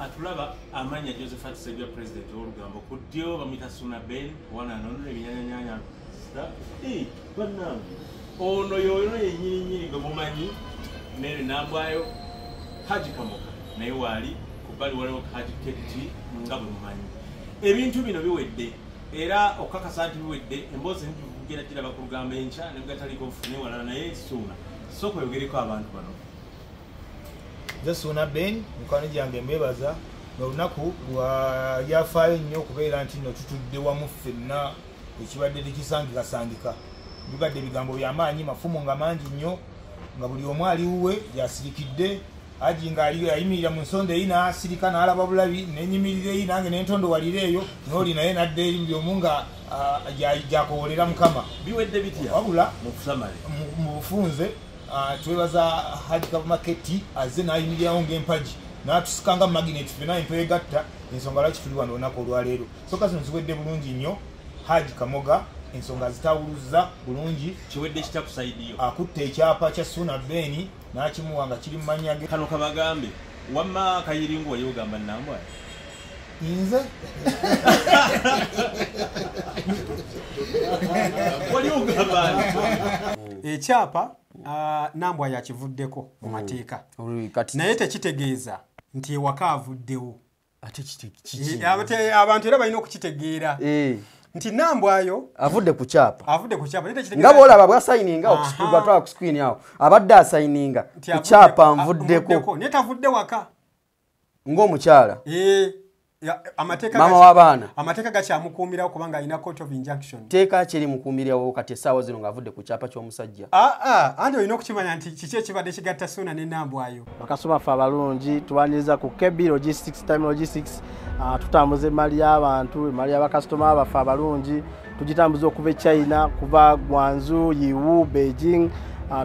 Atulaba amanya Josephat Segya, president w'Olugambo. Ku ddyo bamuyita Suna Ben, wana anonula ebinyanyanyanya. Bannange, ono yoyo yennyini nnyini gwe mumanyi. Mary Nambwayo, Haji Kamoga naye waali ku bbali, waliwo Haji Ketti nga bwe mumanyi. Ebintu bino biwedde, era okukakasa nti biwedde, emboozi ntugenda giraba ku Lugambo enkya ne bugataliko nfune walala. Naye Suuna, sooka oyogereko abantu bano. Nze Suuna Ben, mikwano gyange mbebaza. Olunaku lwa byafaayo nnyo okubeera nti nno tutudde wamu ffenna, ekibadde tekisangikasangika. Bibadde ebigambo byamaanyi, mafumu nga mangi nnyo, nga buli omu ali wuwe yasirikidde. Haji ngaali ayimirira mu nsonda eyi n'asirika n'alaba bulabi, nenyimirira eyi nange nentondowalira eyo, n'oli naye nadda eri, buli omu nga gyakowolera Mukama. Biwedde bitya? Wabula mu kusamale. Mu bufunze, twebaza Haji Kavuma Ketti azze n'ayimirirawo ng'empagi n'atusika nga magnet ffena entwegatta. Ensonga lwaki tuli wano olunaku olwaleero, soka zino ziwedde bulungi nnyo. Haji Kamoga ensonga zitawuluzza bulungi. Kiwedde kitya ku side yo? Akutte ekyapa kya Suuna Beni n'akimuwa nga kiri mu mannya ge. Kano kabagambe, wamma Kayiringu wali ogamba Nambwayo? Nze? Wali ogamba ani? Ekyapa, Nambwa yakivuddeko mu mateeka. Kati naye tekitegeeza nti ewaka avuddewo. Ate kiki? Abantu era balina okukitegeera nti Nambwayo avudde ku kyapa. Avudde ku kyapa, naye tekitegeeza nga bwolaba bwasayininga. Batwala ku screen awo, abadde asayininga nti ku kyapa. Nvuddeko. Nvuddeko. Naye tavudde waka. Ng'omukyala. Amateeka maama w'abaana. Amateeka gakyamukuumirawo kubanga alina court of injunction. Teeka kiri mukuumirawo kati essaawa zino ng'avudde ku kyapa ky'omusajja? Aa, anti olina okukimanya nti kiki ekibadde kigatta Suuna ne Nambwayo. Bakasoma baffe abalungi, tubaniriza ku KB Logistics, Time Logistics. Tutambuza emmali y'abantu, emmali y'abakasitoma baffe abalungi, tugitambuza okuva e China, kuva Guangzhou, Yiwu, Beijing.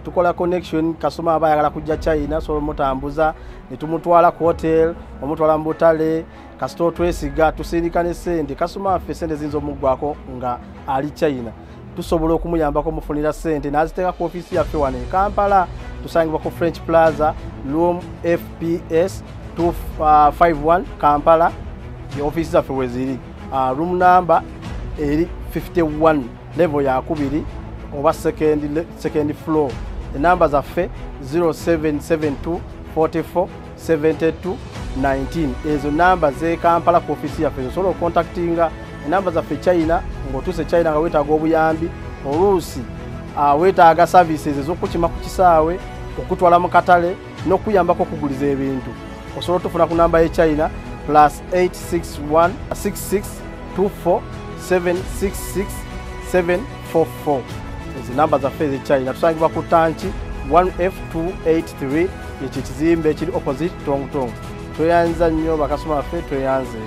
Tukola connection. Kasitoma aba ayagala kujja China, sobola omutambuza ne tumutwala ku hotel, omutwala mu butale. Kasita otwesiga, tusindika ne sente. Kasitoma waffe sente ziyinza omuggwako nga ali China, tusobola okumuyambako mufunira sente n'aziteeka ku ofiisi yaffe wano e Kampala. Tusangibwa ku French Plaza, room FPS 251, Kampala. Ofiisi zaffe we ziri. Room number eri 51, level yakubiri oba second floor. Enamba zaffe 0772 44 72 19. Ezo namba ze Kampala ku ofiisi yaffe osobola okontaktinga. Enamba zaffe China, ng'otuuse China nga weetaaga obuyambi, oluusi weetaaga services ez'okukima ku kisaawe, okutwala mu katale n'okuyambako okuguliza ebintu, osobola otufuna ku namba ye China +861 66 24 766 744. Ezo namba zaffe eze China. Tusangibwa ku tanki 1F283, ekyo ekizimbe ekiri opposite Tongtong. Tweyanza nnyo bakasoma baffe, tweyanze.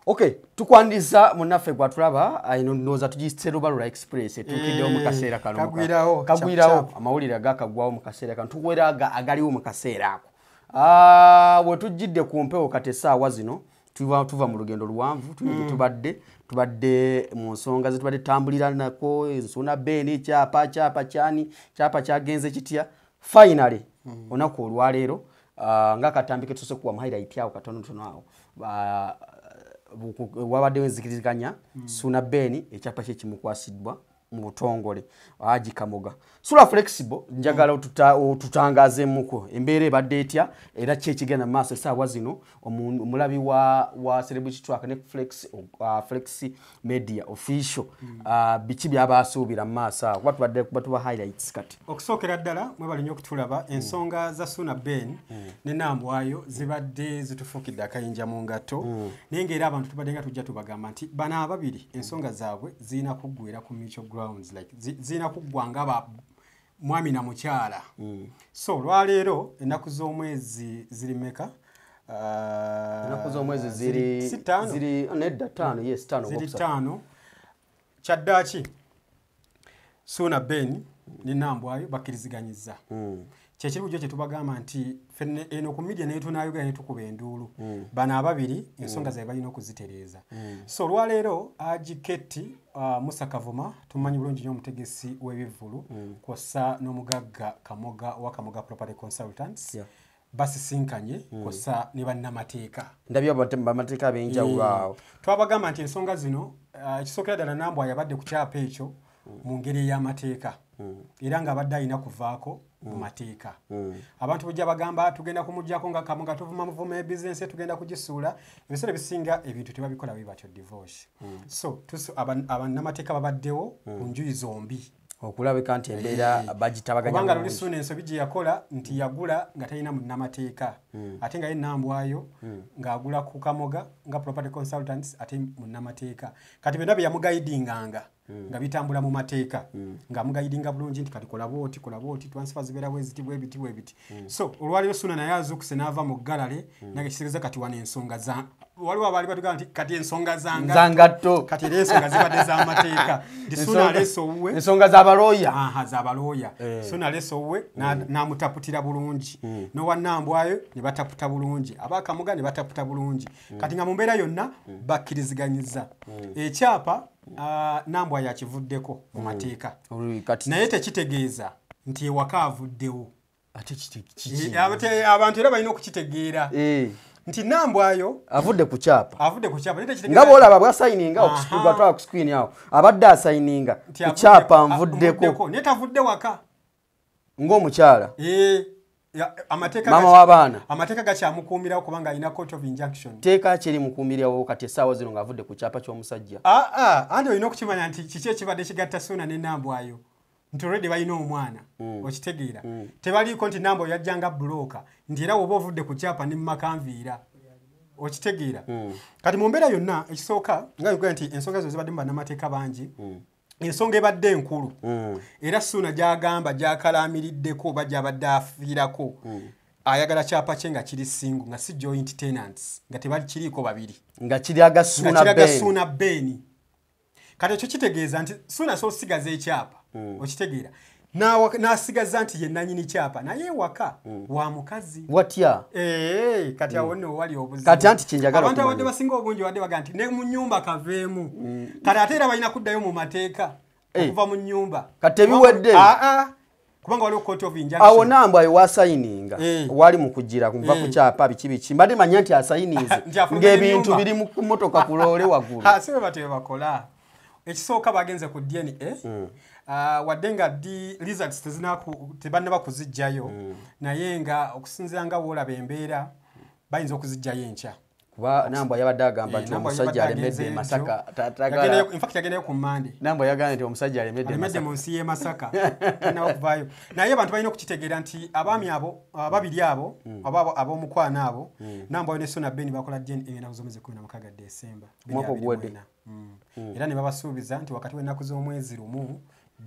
Okay, tukwaniriza munnaffe gwatulaba. Eno ndowooza tugiyise Lubalula Express etuukiddewo mu kaseera kano. Kagwirawo, kagwirawo. Chapu, chapu. Amawulire agakagwawo mu kaseera kano, tuwera agaliwo mu kaseera ako. We tujjidde ku mpewo kati essaawa zino, tuva mu lugendo luwanvu. Tulina tubadde mu nsonga zetubadde tutambulira nako ensona Beni, kyapa, kyapa kyani, kyapa kyagenze kitya. Finally olunaku olwaleero, nga akatambi ketuse kuwa mu highlight awo katonotono awo, wabaddewo enzikiriziganya. Suuna Beni ekyapa kye kimukwasiddwa mu butongole Haji Kamoga. Sula Flexible, njagala otutangazeemuko embeera ebadde etya, era ki ekigenda mu maaso essaawa zino. Omulabi wa Celebrity Track ne Flex, Flex Media Official, biki byabasuubira mu maaso awo, kuba tubadde batuba highlights kati? Okusookera ddala, mwebale nnyo okutulaba. Ensonga za Suuna Ben ne Nambwayo zibadde zitufuukidde akayinja mu ngatto, naye ngaera abantu tubadde nga tujja tubagamba nti bano ababiri ensonga zaabwe zirina kuggwera ku mutual grounds, like zirina kuggwa nga ba mwami na mukyala. So olwaleero ennaku z'omwezi ziri meka? Ennaku z'omwezi ziri si 5? Ziri nedda, 5, yes, 5. Ziri Ogwokusatu. 5. Kyaddaaki Suuna Ben ne Nambwayo bakkiriziganyiza. Kyekiri bulijjo kye tubagamba nti ffenne eno ku media naye tunaayogera ne tukuba enduulu, bano ababiri ensonga zaabwe balina okuzitereeza. So olwaleero Haji Ketti, Musa Kavuma, tumanyi bulungi nnyo omutegesi w'ebivvulu, kw'ossa n'omugagga Kamoga wa Kamoga Property Consultants. Basisinkanye kosa ne bannamateeka. Ndabye bannamateeka ab'enjawulo awo. Twabagamba nti ensonga zino ekisookera ddala Nambwayo abadde ku kyapa ekyo mu ngeri ey'amateeka era ng'abadde alina kuvaako mu mateeka. Abantu bujja bagamba tugenda kumuggyako nga Kamoga tuvuma muvuma ebizinensi tugenda kugisuula. Ebiseera ebisinga ebintu tebabikola bwe batyo divorce. So abannamateeka babaddewo ku njuyi zombi okulabika nti embeera bagitabaganya kubanga luli Suuna ensobi gye yakola nti yagula nga talina munnamateeka ate nga ye Nambwayo ng'agula ku Kamoga nga property consultants ate munnamateeka. Kati byonna bye yamugayidinganga nga bitambula mu mateeka ng'amugayidinga bulungi nti kati kola bw'oti kola bw'oti transfer zibeera bwe ziti bwe biti bwe biti. So olwaliwo Suuna naye azuukuse n'ava mu ggalale nange kitegeeza kati wano ensonga za waliwo abaali batugamba nti kati ensonga zangatto kati era ensonga zibadde z'amateeka nti Suuna aleese owuwe ensonga z'abalooya. Aha, z'abalooya. Suuna aleese owuwe n'amutaputira bulungi n'owa Nambwayo ne bataputa bulungi aba Kamoga ne bataputa bulungi. Kati nga mu mbeera yonna bakkiriziganyiza ekyapa Nambwayo akivuddeko mu mateeka naye tekitegeeza nti ewaka avuddewo. Abantu era balina okukitegeera nti Nambwayo avudde ku kyapa. Avudde ku kyapa. Nga bw'olaba bw'asayininga okusukugwa ku screen awo abadde asayininga ku kyapa nvuddeko naye tavudde waka ng'omukyala. Amateeka mama w'abaana amateeka gakyamukuumirawo kubanga alina court of injunction. Teeka kiri mukuumirawo kati essaawa zino ng'avudde ku kyapa ky'omusajja. Anti olina okukimanya nti kiki ekibadde kigatta Suuna ne Nambwayo nti already balina omwana okitegeera. Tebaliiko nti Nambwayo yajjanga bulooka nti era woba ovudde ku kyapa ne mumakanviira okitegeera. Kati mu mbeera yonna ekisooka nga yogera nti ensonga zo zibadde mu bannamateeka bangi. Ensonga ebadde enkulu era Suuna gy'agamba gy'akalaamiriddeko oba gy'abadde afiirako ayagala kyapa kye nga kiri single nga si joint tenants nga tebakiriiko babiri nga kiraga Suuna Ben. Kati ekyo kitegeeza nti Suuna so osigaza ekyapa okitegeera n'asigaza nti ye nannyini kyapa naye ewaka wa mukazi watya. Kati awo nno wali obuzibu. Kati anti kyenjagala abantu abadde basinga obungi badde bagamba nti ne mu nnyumba kaveemu. Kati ate era balina kuddayo mu mateeka okuva mu nnyumba. Kati tebiwedde. Kubanga waliwo court of injunction. Awo Nambwayo wasayininga wali mu kugira kuva ku kyapa biki biki mbadde manya nti asayininze ng'ebintu biri mu mmotoka ku loole waggulu. Si bwe batyo bakola. Ekisooka bagenze ku DNA wadde nga results tebannaba kuziggyayo naye nga okusinziira nga bw'olaba embeera bayinza okuziggyayo enkya. Kuba Nambwayo yabadde agamba nti omusajja alemedde e Masaka. In fact yagendeyo ku Mmande. Nambwayo yagambye nti omusajja alemedde mu nsi y'e Masaka tannaba kuvaayo. Naye abantu balina okukitegeera nti abaami abo ababiri abo oba ab'omukwano abo Nambwayo ne Suuna Ben bakola DNA ennaku z'omwezi 16 Desemba 2024. Era ne babasuubiza nti wakati w'ennaku z'omwezi 1,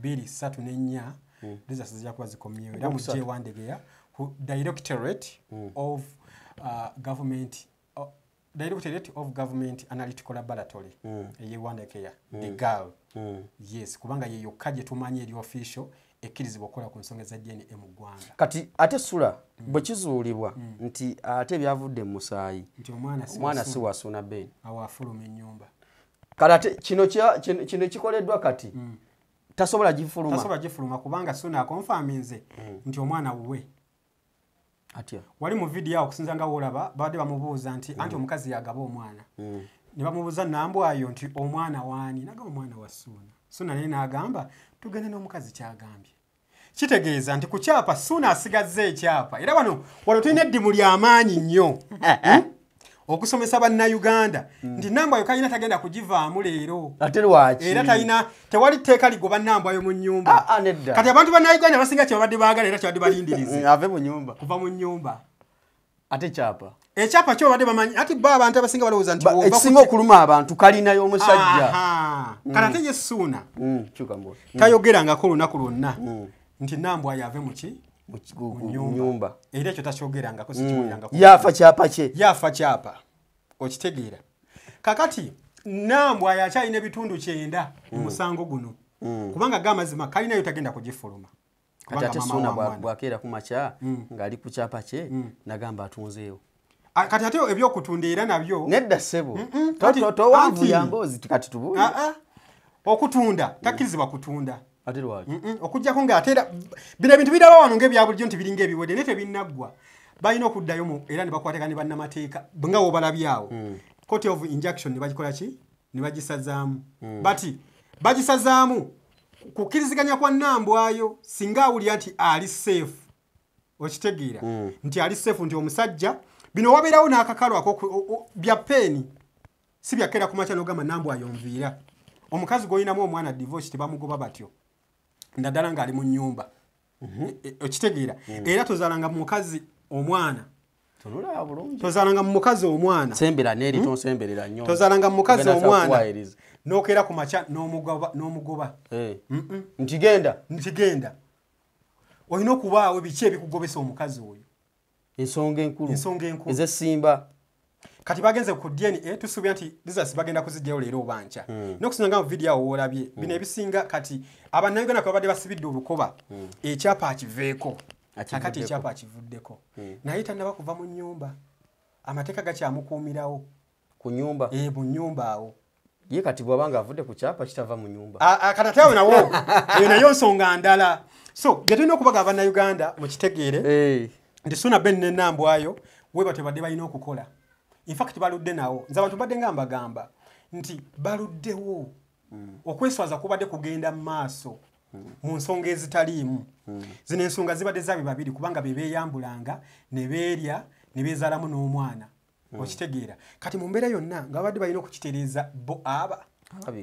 2, 3 ne 4 results zijja kuba zikomyewo era mujje Wandegeya ku Directorate of Government Directorate of Government Analytical Laboratory ey'e Wandegeya the girl. Yes, kubanga ye yokka gye tumanyi eri official ekkirizibwa okukola ku nsonga za DNA mu ggwanga. Kati ate Sula bwe kizuulibwa nti ate byavudde mu musaayi nti omwana si wa Suuna Ben awo afuluma ennyumba. Kale ate kino kikoleddwa kati tasobola gifuluma. Tasobola gifuluma kubanga Suuna akonfaminze nti omwana wuwe. Atya? Wali mu vidiyo awo okusinza nga w'olaba babadde bamubuuza nti anti omukazi yagaba omwana. Ne bamubuuza Nambwayo nti omwana waani? N'agamba omwana wa Suuna. Suuna naye n'agamba tugende n'omukazi ky'agambye. Kitegeeza nti ku kyapa Suuna asigazza ekyapa era wano tulina eddimu ly'amaanyi nnyo okusomesa bannayuganda nti Nambwayo kalina tagenda kugivaamu leero. Ate lwaki? Era talina tewali tteeka ligoba Nambwayo mu nnyumba. Kati abantu bannayuganda basinga kye babadde baagala era kye babadde balindiriza. Ave mu nnyumba. Kuva mu nnyumba. Ate kyapa. Ekyapa kyo babadde bamanyi ati bo abantu abasinga balowooza nti ekisinga okuluma abantu kalina y'omusajja. Kati ate ye Suuna tayogerangako olunaku lwonna nti Nambwayo ave mu ki? Mu nnyumba. Era ekyo takyogerangako sikiwulirangako. Yafa kyapa kye. Yafa kyapa. Okitegeera. Kakati Nambwayo akyalina ebitundu 90 mu musango guno. Kubanga ga mazima kalinayo tagenda kugifuluma. Kati ate Suuna bw'akeera ku makya ng'ali ku kyapa kye n'agamba atunzeewo. Kati ate ebyokutunda era nabyo nedda ssebo. Towanvuya mboozi kati tubuulire. Okutunda takkirizibwa kutunda. Ate lwaki? Okuggyako ng'ate era bino ebintu biraba wano ng'ebya bulijjo nti biringa ebiwedde naye tebinnaggwa. Balina okuddayo era ne bakwatagana ne bannamateeka nga wobalabyawo. Court of injunction ne bagikola ki? Ne bagisazaamu. But bagisazaamu kukkiriziganya kwa Nambwayo singa awulira nti ali safe. Okitegeera nti ali safe, nti omusajja bino wabeerawo n'akakalo ako bya peeni, si byakera kumakya n'ogamba Nambwayo nviira. Omukazi gw'olinamu omwana divorce tebamugoba batyo, naddala ng'ali mu nnyumba. Okitegeera. Era tozaalanga mukazi omwana. Tozaalanga mu mukazi omwana. Sembera n'eri tonsemberera nnyo. Tozaalanga mu mukazi omwana n'okeera ku makya n'omugoba. Nti genda. Nti genda. Olina okubaawo biki ebikugobesa omukazi oyo. Ensonga enkulu. Ensonga enkulu. Ez'essimba. Kati bagenze ku DNA, tusuubira nti results bagenda kuziggyayo leero oba nkya. N'okusinga nga mu vidiyo awo w'olabye, bino ebisinga kati Abannayuganda kwe babadde basibidde olukoba, ekyapa akiveeko. Akati ekyapa akivuddeko. Naye tannaba kuva mu nnyumba. Amateeka gakyamukuumirawo. Ku nnyumba? Mu nnyumba awo. Ye kati bw'aba ng'avudde ku kyapa kitava mu nnyumba. Kati ate awo nawo, eyo nayo nsonga ndala. So, bye tulina okubaga Abannayuganda mukitegeere, nti Ssuuna Ben ne Nambwayo we batyo badde balina okukola. In fact baludde nawo. Nze abantu badde nga mbagamba nti baluddewo. Okweswaza kubadde kugenda mu maaso mu nsonga ezitaliimu. Zino ensonga zibadde zaabwe babiri kubanga be beeyambulanga ne beerya ne beezaalamu n'omwana. Okitegeera. Kati mu mbeera yonna nga babadde balina okukitereeza bo aba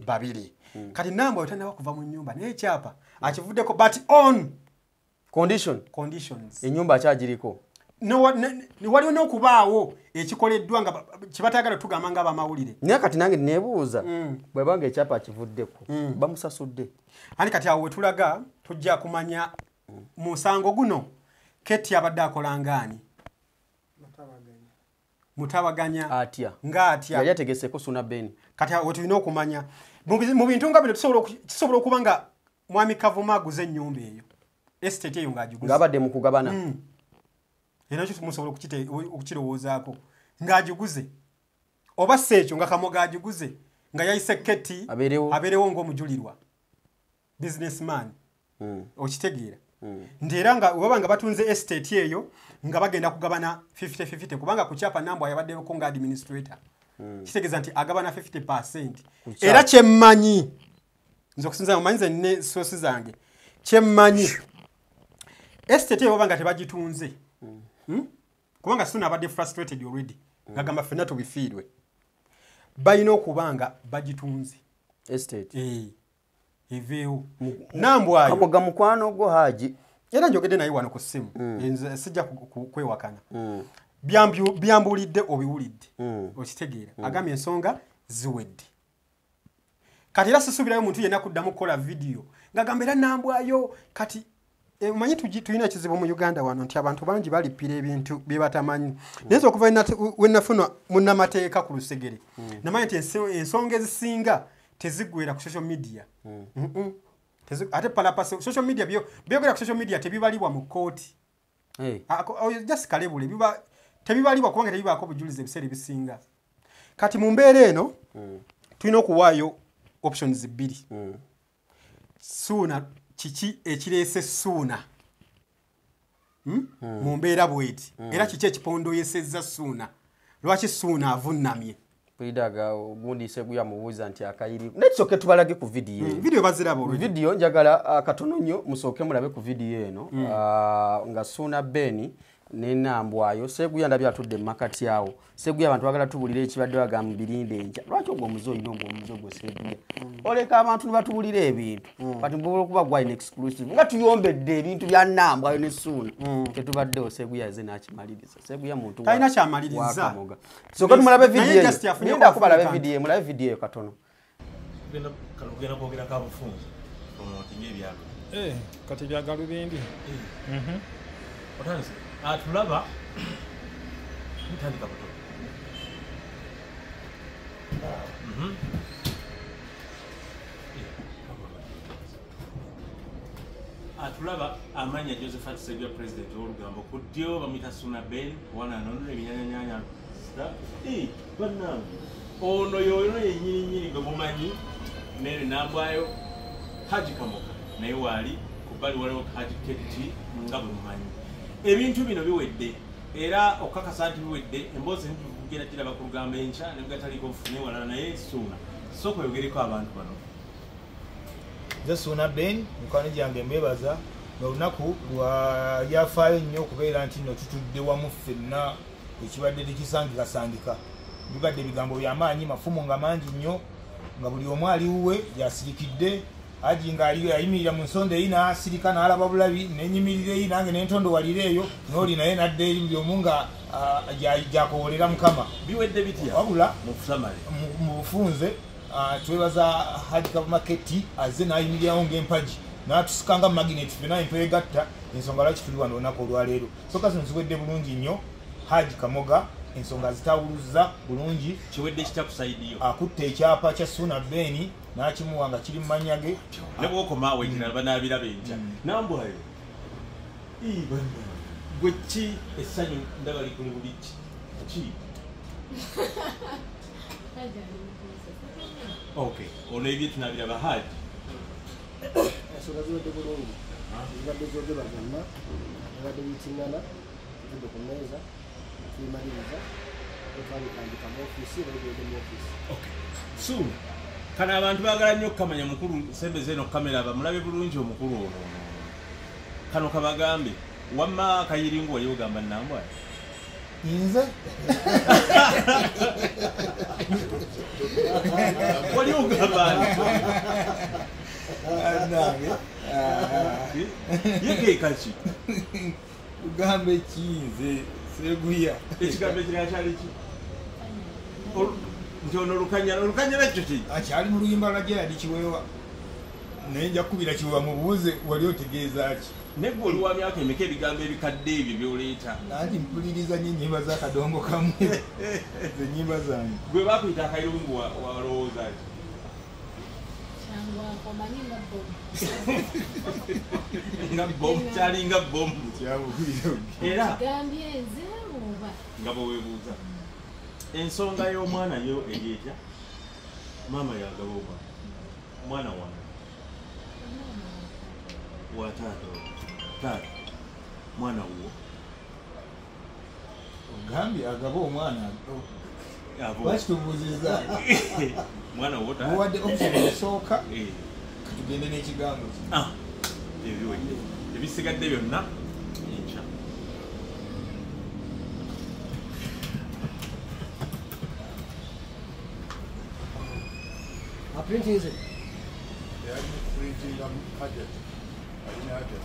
babiri. Kati Nambwayo tannaba kuva mu nnyumba naye ekyapa akivuddeko, but on conditions. Ennyumba akyagiriko. Waliwo n'okubaawo ekikoleddwa nga kyebatayagala tugamba nga abamawulire. Naye kati nange neebuuza bw'ebanga ekyapa akivuddeko bamusasudde. Ani kati awo wetulaga tujja kumanya musango guno Keti abadde akola ngaani? Mutabaganya. Atya. Nga atya. Yali ategeseeko Ssuuna Ben. Kati awo tulina okumanya mu bintu nga bino kisobola okuba nga Mwami Kavuma aguze ennyumba eyo. Estate eyo ng'agiguze. Ng'abadde mu kugabana. Era ekyo musobola okukirowoozaako ng'agiguze oba si ekyo nga Kamoga agiguze nga yayise Keti abeerewo ng'omujulirwa businessman. Okitegeera. Nti era nga baba nga batunze estate eyo nga bagenda kugabana 50-50 kubanga ku kyapa Nambwayo yabaddeko nga administrator. Kitegeeza nti agabana 50%. Era kyemmanyi nze okusinziira mumanyi nze ne source zange, kyemmanyi estate eyo baba nga tebagitunze. Kubanga Ssuuna abadde frustrated already. Ngagamba ffenna tubifiirwe. Balina okuba nga bagitunze. Estate. Eveewo. Nambwayo. Kamoga mukwano gwo Haji. Era njogedde naye wano ku ssimu. Nze sijja kwewakana. Byambuulidde obiwulidde. Okitegeera. Agambye ensonga ziwedde. Kati era sisuubirayo omuntu yenna kuddamu kukola vidiyo. Ngagamba era Nambwayo kati omanyi tulina ekizibu mu Uganda wano nti abantu bangi balipira ebintu bye batamanyi. Naye nze okuva we nafuna munnamateeka ku lusegere, namanya nti ensonga ezisinga teziggwera ku social media. Ate palapasa social media byogera ku social media tebibalibwa mu kkooti. Just kalebule tebibalibwa kubanga tebibaako bujulizi ebiseera ebisinga. Kati mu mbeera eno tulina okuwaayo options bbiri. Ssuuna kiki ekireese Ssuuna mu mbeera bw'eti? Era kiki ekipondoyesezza Ssuuna? Lwaki Ssuuna avunnamye? Pulidaga ogundi Sseguya mubuuza nti akayiri. Naye tusooke tubalage ku vidiyo eno. Vidiyo baziraba already. Vidiyo njagala katono nnyo musooke mulabe ku vidiyo eno nga Ssuuna Ben ne Nambwayo. Sseguya ndabye atudde mu makati awo. Sseguya abantu bagala tubulire ekibadde bagamba birinde enkya. Lwaki ogwo omuze olina ogwo omuze gwo Sseguya? Oleka abantu ne batubulira ebintu. Kati mbubola okuba gwalina exclusive. Nga tuyombedde ebintu bya Nambwayo ne Ssuuna. Tetubaddewo Sseguya azze n'akimaliriza. Sseguya muntu talina kyamaliriza. Sooka tumulabe vidiyo eyo. Ngenda kubalabe vidiyo eyo, mulabe vidiyo eyo katono. Tugenda kwogera ka bufunze. Promoting ebyalo. Kati bya galubindi. Otandise. Atulaba mutandika buto. Atulaba amanya Josephat Sseguya president w'olugambo ku ddyo bamuyita Ssuuna Ben wana anonula ebinyanyanyanya. Bannange ono y'oyo yennyini gwe mumanyi Mary Nambwayo Haji Kamoga naye waali ku bbali waliwo Haji Keti nga bwe mumanyi. Ebintu bino biwedde. Era okakasa nti biwedde emboozi ntugenda giraba ku lugambo enkya ne mugataliiko nfune walala naye Suuna sooka oyogereko abantu bano. Nze Suuna Ben, mukwano gyange mbebaza n'olunaku lwa byafaayo nnyo okubeera nti nno tutudde wamu ffenna ekibadde tekisangikasangika. Bibadde ebigambo by'amaanyi, mafumu nga mangi nnyo, nga buli omu ali wuwe gy'asirikidde. Haji ng'aliyo yayimirira mu nsonda eyi n'asirika n'alaba bulabi, n'enyimirira eyi nange n'entondowalira eyo, n'oli naye n'adda eri buli omu nga gy'akowoolera Mukama. Biwedde bitya? Wabula mu busamale. Mu bufunze twebaza Haji Kavuma Ketti azze n'ayimirirawo ng'empagi n'atusika nga magnet ffenna ntwegatta ensonga lwaki tuli wano olunaku olwaleero. Ensonga zino ziwedde bulungi nnyo. Haji Kamoga ensonga zitawuluzza bulungi. Kiwedde kitya ku sayidi yo? Akutte ekyapa kya Suuna Ben n'akimuwa nga kiri mu mannya ge. Ne bw'okoma awo ekirala banaabiraba enkya. Nambwayo, gwe ki essanyu ndaba likuli buli ki? Okay, ono ebye tunabiraba Haji. Ensonga ziwedde bulungi. Zibadde zoogerwa zonna, zibadde biyitingana, zivudde ku mmeeza, tubimaliriza, twabitandika mu ofiisi, bali mu ofiisi. Okay. Suuna, kano abantu baagala nnyo okukamanya mukulu sembeze eno kamera bamulabe bulungi omukulu ono. Kano kabagambe, wamma akayiringu wali ogamba Nambwayo? Nze? Wali ogamba ani? Nange. Ye ke kaki? Ugambe ki nze seguya. Ekigambo ekirala kyali ki? Nti ono olukanyala, olukanyala ekyo ki? Akyali mu luyimba lwa Gerald Kiweewa. Naye nja kukubira Kiweewa mubuuze wali otegeeza ki? Naye gwe oli wa myaka emeka ebigambo ebikadde ebyo by'oleeta? Anti mpuliriza nnyo ennyimba z'akadongo kamu. Ze nnyimba zange. Gwe baakuyita akayirungu walowooza ki? Kyangwako omanyi nga bbomu. Nga bbomu, kyalinga bbomu. Era kigambye nze oba? Nga bwe weebuuza. Ensonga y'omwana yo eri etya? Maama yagaba omwana. Omwana wange. Wa taata. Taata. Mwana wuwo. Ogambye agaba omwana. Lwaki tubuuzizza? Mwana wuwo taata. Muwadde option esooka. Tugende n'ekigambo ki? Ebiwedde. Ebisigadde byonna enkya. Printing is it? They are printing Hajat. Hajat.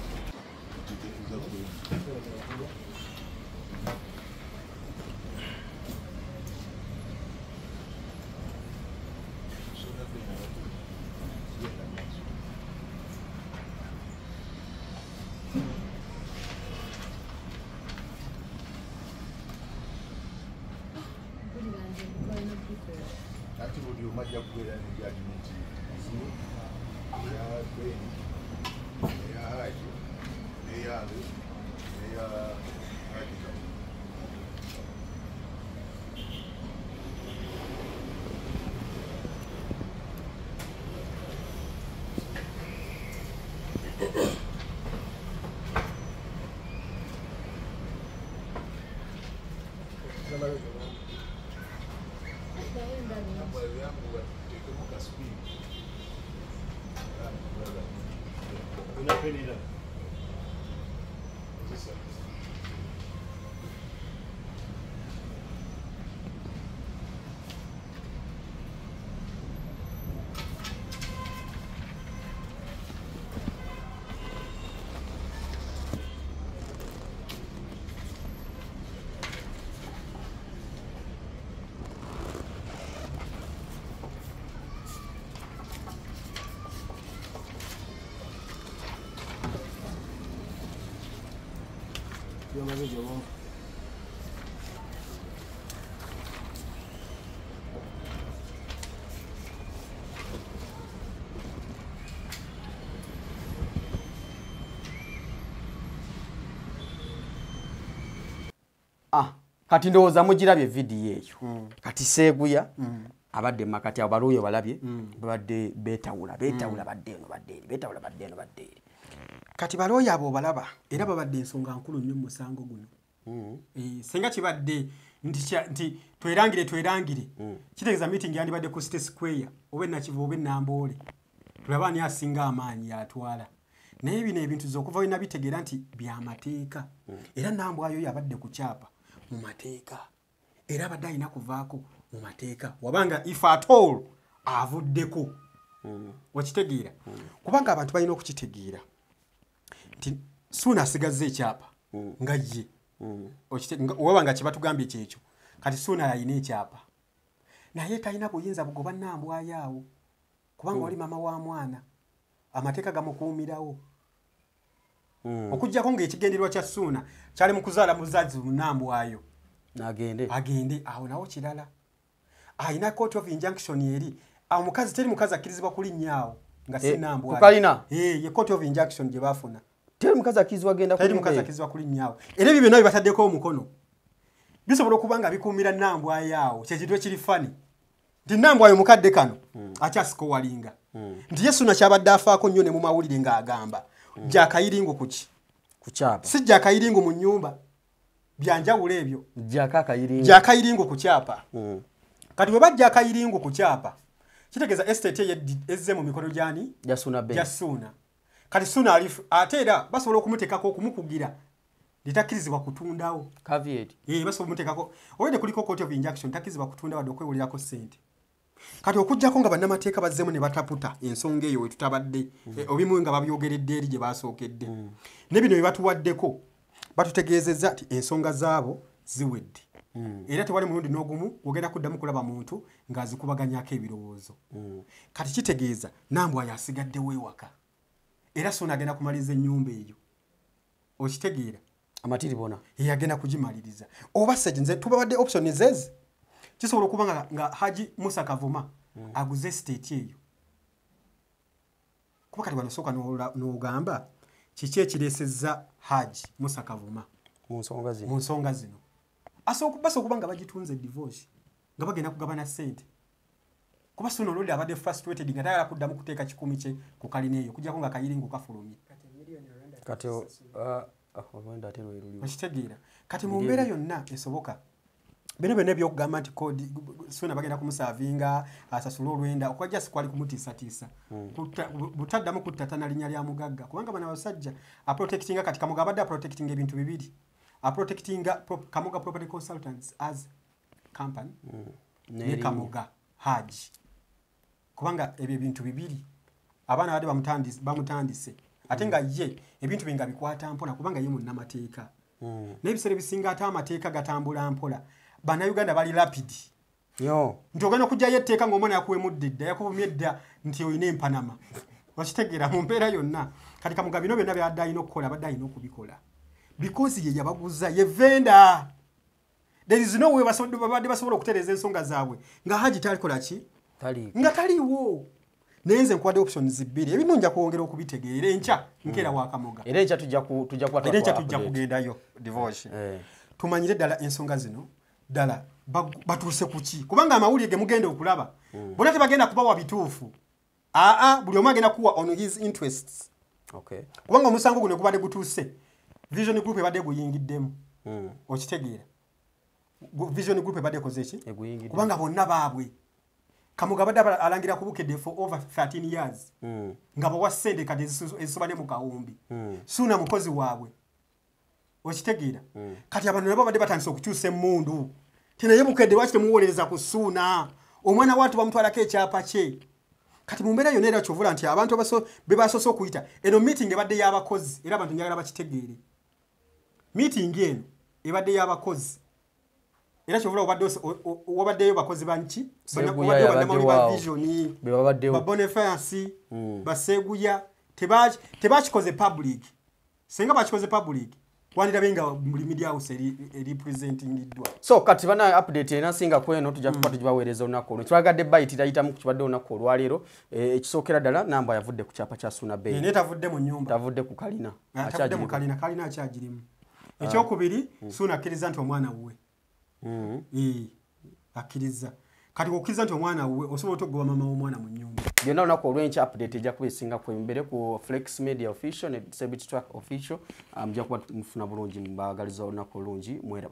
Ati buli omu ajja kubeera ne judgment eya Ben, eya Haji, n'eyange, n'eya Haji Kamoga. Kati ndowooza mugirabye vidiyo eyo. Kati Seguya abadde makati abo baluuyo balabye babadde beetawula beetawula badde eno badde eri beetawula badde eno badde eri. Kati balooya abo balaba era babadde ensonga nkulu nnyo mu musango guno. Singa kibadde nti twerangire kitegeeza meeting yandibadde ku City Square oba Nakivubo oba Namboole, tulaba ani asinga amaanyi yatwala. Naye bino ebintu z'okuva we nabitegeera nti byamateeka. Era Nambwayo yabadde ku kyapa mu mateeka, era abadde alina kuvaako mu mateeka, wabanga if at all avuddeko. Okitegeera? Kubanga abantu balina okukitegeera nti Suuna asigazza ekyapa nga ye. Wabanga kye batugambye kyekyo, kati Suuna yalina ekyapa naye talina buyinza bugoba Nambwayo awo, kubanga oli maama wa mwana, amateeka gamukuumirawo. Okuggyako ng'ekigendererwa kya Suuna kyali mu kuzaala muzazi Nambwayo agende awo nawo kirala. Alina court of injunction eri awo, mukazi teri mukazi akkirizibwa kulinnya awo nga si Nambwayo. Kukalina? Ye court of injunction gye baafuna. Teri mukazi akkirizibwa genda Teri mukazi akkirizibwa kulinnya awo. Era ebyo byonna bye bataddeko omukono bisobola okuba nga bikuumira Nambwayo awo. Kyekintu ekiri fani nti Nambwayo mukadde kano akyasikowalinga nti ye Suuna kyabadde afaako nnyo ne mu mawulire ng'agamba gyakayiringu kuki? Ku kyapa. Si gyakayiringu mu nnyumba, byanjawulo ebyo. Gyakayiringu ku kyapa. Kati bwe bajja akayiringu ku kyapa, kitegeeza estate ye ezze mu mikono gyani? Gya Suuna Ben. Gya Suuna. Kati Suuna ate era basobola okumuteekako okumukugira litakkirizibwa kutundawo. Caveat. Basobola okumuteekako. Owedde kuliko court of injunction, takkirizibwa kutunda wadde okwewulirako ssente. Kati okuggyako nga bannamateeka bazzeemu ne bataputa ensonga eyo wetutabadde, obimu nga babyogeredde eri gye basookedde. Ne bino bye batuwaddeko batutegeezezza nti ensonga zaabo ziwedde. Era tewali mulundi n'ogumu ogenda kuddamu kulaba muntu ng'azikubaganyako ebirowoozo. Kati kitegeeza Nambwayo asigaddewo ewaka, era Suuna agenda kumaliriza ennyumba eyo. Okitegeera? Amatiribona agenda kugimaliriza. Oba se nze tubawadde option zezi, kisobola okuba nga Haji Musa Kavuma aguze state eyo. Kuba kati wano osooka n'ogamba kiki ekireesezza Haji Musa Kavuma mu nsonga zino. Mu nsonga zino. Basobola okuba nga bagitunze divorce, nga bagenda kugabana ssente. Kuba Suuna olwedde abadde frustrated nga tayagala kuddamu kuteeka kikumi kye ku kalina eyo, okuggyako nga kayiringu kafulumye. Kati olwenda ate lwe luliwo. Okitegeera? Kati mu mbeera yonna esoboka, bino byonna ebyokugamba nti Suuna bagenda kumusaavinga asasule olwenda, okwajja si kwali kumutiisatiisa. Butaddamu kuttatana linnya lya mugagga, kubanga bano abasajja aprotectinga. Kati Kamoga abadde aprotectinga ebintu bibiri. Aprotectinga Kamoga Property Consultants as company ne Kamoga Haji, kubanga ebyo ebintu bibiri abaana badde bamutandise, ate nga ye ebintu bye nga bikwata mpola, kubanga ye munnamateeka. Naye ebiseera ebisinga ate amateeka gatambula mpola. Bannayuganda bali rapid. Nti ogenda okugyayo etteeka ng'omwana yakuwemudde dda, yakuvumye dda nti olina empanama. Okitegeera? Mu mbeera yonna kati Kamoga bino byonna byadde alina okukola, abadde alina okubikola because ye yabaguza, ye vendor. There is no way babadde basobola okutereeza ensonga zaabwe nga Haji talikola ki? Nga taliiwo. Naye nze nkuwadde options bbiri, ebimu nja kwongera okubitegeera enkya nkeera wa Kamoga. Era enkya tujja kuba Era enkya tujja kugendayo divorce. Tumanyire ddala ensonga zino ddala batuuse ku ki, kubanga amawulire ge mugenda okulaba bonna tebagenda kubawa bituufu. Buli omu agenda kuwa on his interests. Kubanga omusango guno gubadde gutuuse, Vision Group ebadde guyingiddemu. Okitegeera? Vision Group ebadde ekoze ki? Kubanga bonna baabwe. Kamoga abadde alangira ku Bukedde for over 13 years. Nga bawa ssente kati ezisoba ne mu kawumbi. Suuna mukozi waabwe. Okitegeera? Kati abantu nabo babadde batandise okukyusa emmundu. Naye Bukedde lwaki temuwolereza ku Suuna? Omwana watu bamutwalako ekyapa kye. Kati mu mbeera yonna era kyovula nti abantu be basoose okuyita eno meeting ebadde y'abakozi, era abantu njagala bakitegeere. Meeting eno ebadde y'abakozi, era kyovula wabaddeyo bakozi banki, bannamawulire ba Vision, ba Boniface, ba Seguya, tebakikoze public. Singa bakikoze public, wandirabe nga buli media house eri presentingiddwa. So kati bana update ena singa kweno tujja kuba tugibaweereza olunaku olwo. Twagadde bayitira yitamu ku kibadde olunaku olwaleero. Ekisookera ddala Namba yavudde ku kyapa kya Suuna Ben. Naye tavudde mu nnyumba. Tavudde ku kalina. Tavudde mu kalina, kalina akyagirimu. Ekyokubiri, Suuna akkiriza nti omwana wuwe. Akkiriza. Kati okkiriza nti omwana wuwe, osobola otya okugoba maama w'omwana mu nnyumba? Byonna olunaku olwenkya update ejja kuba esinga ku embere ku Flex Media Official ne Celebrity Track Official. Mujja kuba mufuna bulungi. Mbaagaliza olunaku olungi, mweraba.